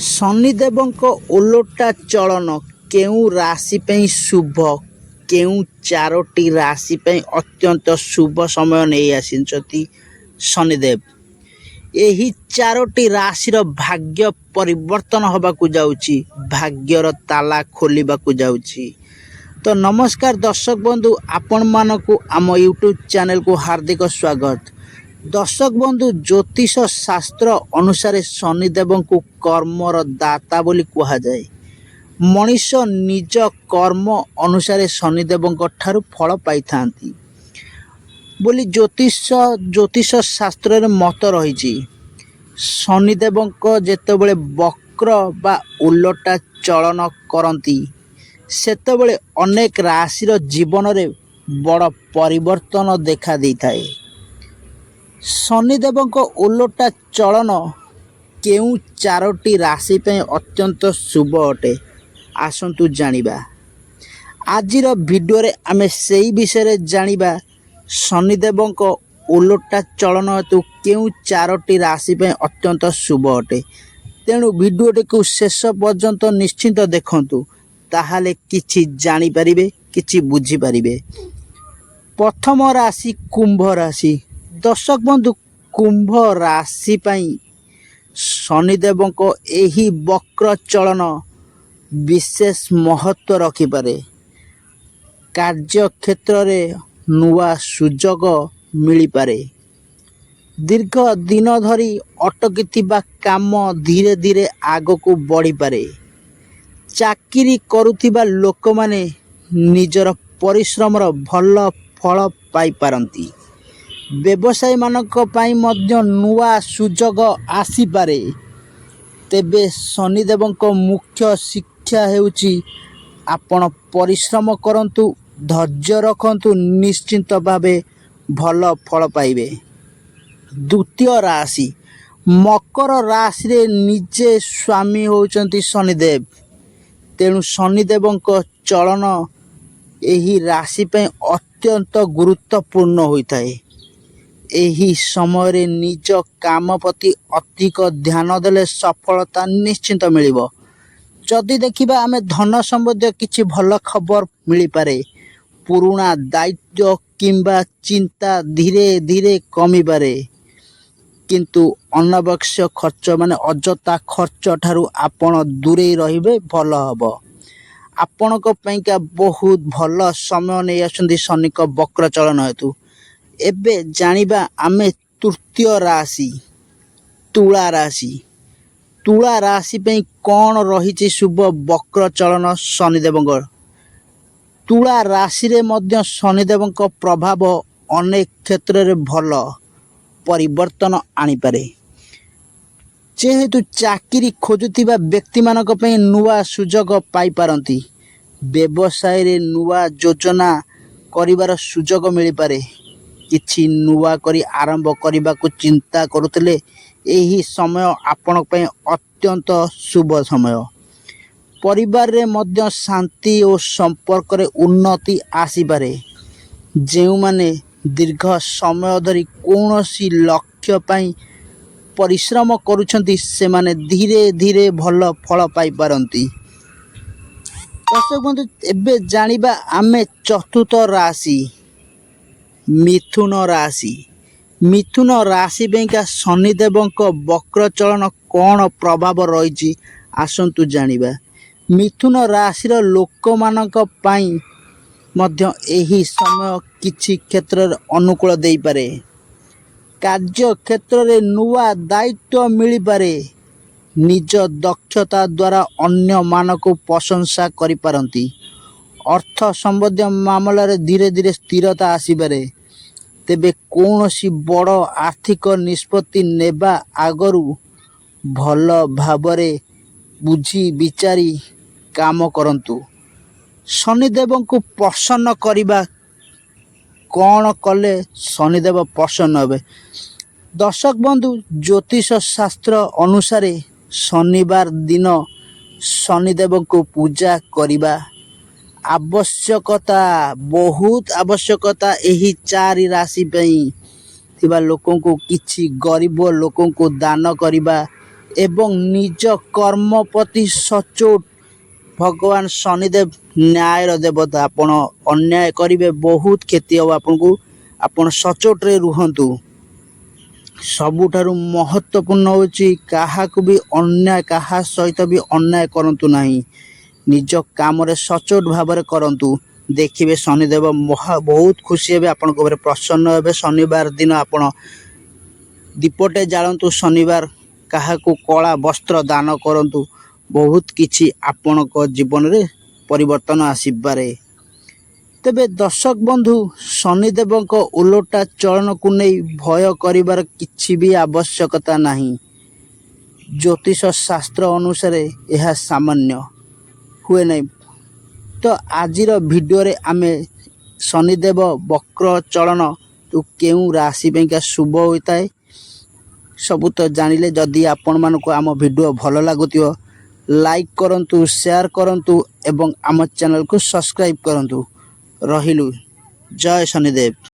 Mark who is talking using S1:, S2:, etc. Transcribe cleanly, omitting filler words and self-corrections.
S1: ଶନିଦେବଙ୍କ ଓଲଟା ଚଳନ କେଉଁ ରାଶି ପାଇଁ ଶୁଭ? କେଉଁ ଚାରୋଟି ରାଶି ପାଇଁ ଅତ୍ୟନ୍ତ ଶୁଭ ସମୟ ନେଇ ଆସିଛନ୍ତି ଶନିଦେବ? ଏହି ଚାରୋଟି ରାଶିର ଭାଗ୍ୟ ପରିବର୍ତ୍ତନ ହେବାକୁ ଯାଉଛି, ଭାଗ୍ୟର ତାଲା ଖୋଲିବାକୁ ଯାଉଛି। ତ ନମସ୍କାର ଦର୍ଶକ ବନ୍ଧୁ, ଆପଣମାନଙ୍କୁ ଆମ ୟୁଟ୍ୟୁବ୍ ଚ୍ୟାନେଲକୁ ହାର୍ଦ୍ଦିକ ସ୍ୱାଗତ। ଦର୍ଶକ ବନ୍ଧୁ, ଜ୍ୟୋତିଷ ଶାସ୍ତ୍ର ଅନୁସାରେ ଶନିଦେବଙ୍କୁ କର୍ମର ଦାତା ବୋଲି କୁହାଯାଏ। ମଣିଷ ନିଜ କର୍ମ ଅନୁସାରେ ଶନିଦେବଙ୍କ ଠାରୁ ଫଳ ପାଇଥାନ୍ତି ବୋଲି ଜ୍ୟୋତିଷ ଶାସ୍ତ୍ରରେ ମତ ରହିଛି। ଶନିଦେବଙ୍କ ଯେତେବେଳେ ବକ୍ର ବା ଓଲଟା ଚଳନ କରନ୍ତି, ସେତେବେଳେ ଅନେକ ରାଶିର ଜୀବନରେ ବଡ଼ ପରିବର୍ତ୍ତନ ଦେଖା ଦେଇଥାଏ। ଶନିଦେବଙ୍କ ଓଲଟା ଚଳନ କେଉଁ ଚାରୋଟି ରାଶି ପାଇଁ ଅତ୍ୟନ୍ତ ଶୁଭ ଅଟେ, ଆସନ୍ତୁ ଜାଣିବା। ଆଜିର ଭିଡ଼ିଓରେ ଆମେ ସେଇ ବିଷୟରେ ଜାଣିବା, ଶନିଦେବଙ୍କ ଓଲଟା ଚଳନ ହେତୁ କେଉଁ ଚାରୋଟି ରାଶି ପାଇଁ ଅତ୍ୟନ୍ତ ଶୁଭ ଅଟେ। ତେଣୁ ଭିଡ଼ିଓଟିକୁ ଶେଷ ପର୍ଯ୍ୟନ୍ତ ନିଶ୍ଚିତ ଦେଖନ୍ତୁ, ତାହେଲେ କିଛି ଜାଣିପାରିବେ, କିଛି ବୁଝିପାରିବେ। ପ୍ରଥମ ରାଶି କୁମ୍ଭ ରାଶି। ଦର୍ଶକ ବନ୍ଧୁ, କୁମ୍ଭ ରାଶି ପାଇଁ ଶନିଦେବଙ୍କ ଏହି ବକ୍ର ଚଳନ ବିଶେଷ ମହତ୍ଵ ରଖିପାରେ। କାର୍ଯ୍ୟକ୍ଷେତ୍ରରେ ନୂଆ ସୁଯୋଗ ମିଳିପାରେ। ଦୀର୍ଘ ଦିନ ଧରି ଅଟକିଥିବା କାମ ଧୀରେ ଧୀରେ ଆଗକୁ ବଢ଼ିପାରେ। ଚାକିରି କରୁଥିବା ଲୋକମାନେ ନିଜର ପରିଶ୍ରମର ଭଲ ଫଳ ପାଇପାରନ୍ତି। ବ୍ୟବସାୟୀମାନଙ୍କ ପାଇଁ ମଧ୍ୟ ନୂଆ ସୁଯୋଗ ଆସିପାରେ। ତେବେ ଶନିଦେବଙ୍କ ମୁଖ୍ୟ ଶିକ୍ଷା ହେଉଛି, ଆପଣ ପରିଶ୍ରମ କରନ୍ତୁ, ଧୈର୍ଯ୍ୟ ରଖନ୍ତୁ, ନିଶ୍ଚିତ ଭାବେ ଭଲ ଫଳ ପାଇବେ। ଦ୍ୱିତୀୟ ରାଶି ମକର ରାଶିରେ ନିଜେ ସ୍ୱାମୀ ହେଉଛନ୍ତି ଶନିଦେବ। ତେଣୁ ଶନିଦେବଙ୍କ ଚଳନ ଏହି ରାଶି ପାଇଁ ଅତ୍ୟନ୍ତ ଗୁରୁତ୍ୱପୂର୍ଣ୍ଣ ହୋଇଥାଏ। ଏହି ସମୟରେ ନିଜ କାମ ପ୍ରତି ଅଧିକ ଧ୍ୟାନ ଦେଲେ ସଫଳତା ନିଶ୍ଚିତ ମିଳିବ। ଯଦି ଦେଖିବା ଆମେ, ଧନ ସମ୍ବନ୍ଧୀୟ କିଛି ଭଲ ଖବର ମିଳିପାରେ। ପୁରୁଣା ଦାୟିତ୍ୱ କିମ୍ବା ଚିନ୍ତା ଧୀରେ ଧୀରେ କମିପାରେ। କିନ୍ତୁ ଅନାବଶ୍ୟକ ଖର୍ଚ୍ଚ, ମାନେ ଅଯଥା ଖର୍ଚ୍ଚ ଠାରୁ ଆପଣ ଦୂରେଇ ରହିବେ, ଭଲ ହେବ। ଆପଣଙ୍କ ପାଇଁକା ବହୁତ ଭଲ ସମୟ ନେଇ ଆସୁଛନ୍ତି ଶନିଙ୍କ ବକ୍ର ଚଳନ ହେତୁ। ଏବେ ଜାଣିବା ଆମେ ତୃତୀୟ ରାଶି ତୁଳା ରାଶି। ତୁଳା ରାଶି ପାଇଁ କ'ଣ ରହିଛି ଶୁଭ ବକ୍ର ଚଳନ ଶନିଦେବଙ୍କର? ତୁଳା ରାଶିରେ ମଧ୍ୟ ଶନିଦେବଙ୍କ ପ୍ରଭାବ ଅନେକ କ୍ଷେତ୍ରରେ ଭଲ ପରିବର୍ତ୍ତନ ଆଣିପାରେ। ଯେହେତୁ ଚାକିରି ଖୋଜୁଥିବା ବ୍ୟକ୍ତିମାନଙ୍କ ପାଇଁ ନୂଆ ସୁଯୋଗ ପାଇପାରନ୍ତି। ବ୍ୟବସାୟରେ ନୂଆ ଯୋଜନା କରିବାର ସୁଯୋଗ ମିଳିପାରେ। କିଛି ନୂଆ କରି ଆରମ୍ଭ କରିବାକୁ ଚିନ୍ତା କରୁଥିଲେ ଏହି ସମୟ ଆପଣଙ୍କ ପାଇଁ ଅତ୍ୟନ୍ତ ଶୁଭ ସମୟ। ପରିବାରରେ ମଧ୍ୟ ଶାନ୍ତି ଓ ସମ୍ପର୍କରେ ଉନ୍ନତି ଆସିପାରେ। ଯେଉଁମାନେ ଦୀର୍ଘ ସମୟ ଧରି କୌଣସି ଲକ୍ଷ୍ୟ ପାଇଁ ପରିଶ୍ରମ କରୁଛନ୍ତି, ସେମାନେ ଧୀରେ ଧୀରେ ଭଲ ଫଳ ପାଇପାରନ୍ତି। ଦର୍ଶକ ବନ୍ଧୁ, ଏବେ ଜାଣିବା ଆମେ ଚତୁର୍ଥ ରାଶି ମିଥୁନ ରାଶି। ମିଥୁନ ରାଶି ପାଇଁକା ଶନିଦେବଙ୍କ ବକ୍ର ଚଳନ କ'ଣ ପ୍ରଭାବ ରହିଛି, ଆସନ୍ତୁ ଜାଣିବା। ମିଥୁନ ରାଶିର ଲୋକମାନଙ୍କ ପାଇଁ ମଧ୍ୟ ଏହି ସମୟ କିଛି କ୍ଷେତ୍ରରେ ଅନୁକୂଳ ଦେଇପାରେ। କାର୍ଯ୍ୟକ୍ଷେତ୍ରରେ ନୂଆ ଦାୟିତ୍ୱ ମିଳିପାରେ। ନିଜ ଦକ୍ଷତା ଦ୍ୱାରା ଅନ୍ୟମାନଙ୍କୁ ପ୍ରଶଂସା କରିପାରନ୍ତି। ଅର୍ଥ ସମ୍ବନ୍ଧୀୟ ମାମଲାରେ ଧୀରେ ଧୀରେ ସ୍ଥିରତା ଆସିପାରେ। ତେବେ କୌଣସି ବଡ଼ ଆର୍ଥିକ ନିଷ୍ପତ୍ତି ନେବା ଆଗରୁ ଭଲ ଭାବରେ ବୁଝି ବିଚାରି କାମ କରନ୍ତୁ। ଶନିଦେବଙ୍କୁ ପ୍ରସନ୍ନ କରିବା, କ'ଣ କଲେ ଶନିଦେବ ପ୍ରସନ୍ନ ହେବେ? ଦର୍ଶକ ବନ୍ଧୁ, ଜ୍ୟୋତିଷ ଶାସ୍ତ୍ର ଅନୁସାରେ ଶନିବାର ଦିନ ଶନିଦେବଙ୍କୁ ପୂଜା କରିବା ଆବଶ୍ୟକତା, ବହୁତ ଆବଶ୍ୟକତା। ଏହି ଚାରି ରାଶି ପାଇଁ ଥିବା ଲୋକଙ୍କୁ, କିଛି ଗରିବ ଲୋକଙ୍କୁ ଦାନ କରିବା ଏବଂ ନିଜ କର୍ମ ପ୍ରତି ସଚୋଟ। ଭଗବାନ ଶନିଦେବ ନ୍ୟାୟର ଦେବତା। ଆପଣ ଅନ୍ୟାୟ କରିବେ, ବହୁତ କ୍ଷତି ହେବ ଆପଣଙ୍କୁ। ଆପଣ ସଚୋଟରେ ରୁହନ୍ତୁ। ସବୁଠାରୁ ମହତ୍ତ୍ୱପୂର୍ଣ୍ଣ ହେଉଛି, କାହାକୁ ବି ଅନ୍ୟାୟ, କାହା ସହିତ ବି ଅନ୍ୟାୟ କରନ୍ତୁ ନାହିଁ। ନିଜ କାମରେ ସଚୋଟ ଭାବରେ କରନ୍ତୁ। ଦେଖିବେ, ଶନିଦେବ ମହା ବହୁତ ଖୁସି ହେବେ, ଆପଣଙ୍କ ଉପରେ ପ୍ରସନ୍ନ ହେବେ। ଶନିବାର ଦିନ ଆପଣ ଦୀପଟେ ଜାଳନ୍ତୁ। ଶନିବାର କାହାକୁ କଳା ବସ୍ତ୍ର ଦାନ କରନ୍ତୁ। ବହୁତ କିଛି ଆପଣଙ୍କ ଜୀବନରେ ପରିବର୍ତ୍ତନ ଆସିପାରେ। ତେବେ ଦର୍ଶକ ବନ୍ଧୁ, ଶନିଦେବଙ୍କ ଓଲଟା ଚଳନକୁ ନେଇ ଭୟ କରିବାର କିଛି ବି ଆବଶ୍ୟକତା ନାହିଁ। ଜ୍ୟୋତିଷ ଶାସ୍ତ୍ର ଅନୁସାରେ ଏହା ସାମାନ୍ୟ ହୁଏ ନାହିଁ। ତ ଆଜିର ଭିଡ଼ିଓରେ ଆମେ ଶନିଦେବ ବକ୍ର ଚଳନ ତ କେଉଁ ରାଶି ପାଇଁକା ଶୁଭ ହୋଇଥାଏ, ସବୁ ତ ଜାଣିଲେ। ଯଦି ଆପଣମାନଙ୍କୁ ଆମ ଭିଡ଼ିଓ ଭଲ ଲାଗୁଥିବ, ଲାଇକ୍ କରନ୍ତୁ, ସେୟାର କରନ୍ତୁ ଏବଂ ଆମ ଚ୍ୟାନେଲକୁ ସବସ୍କ୍ରାଇବ୍ କରନ୍ତୁ। ରହିଲୁ, ଜୟ ଶନିଦେବ।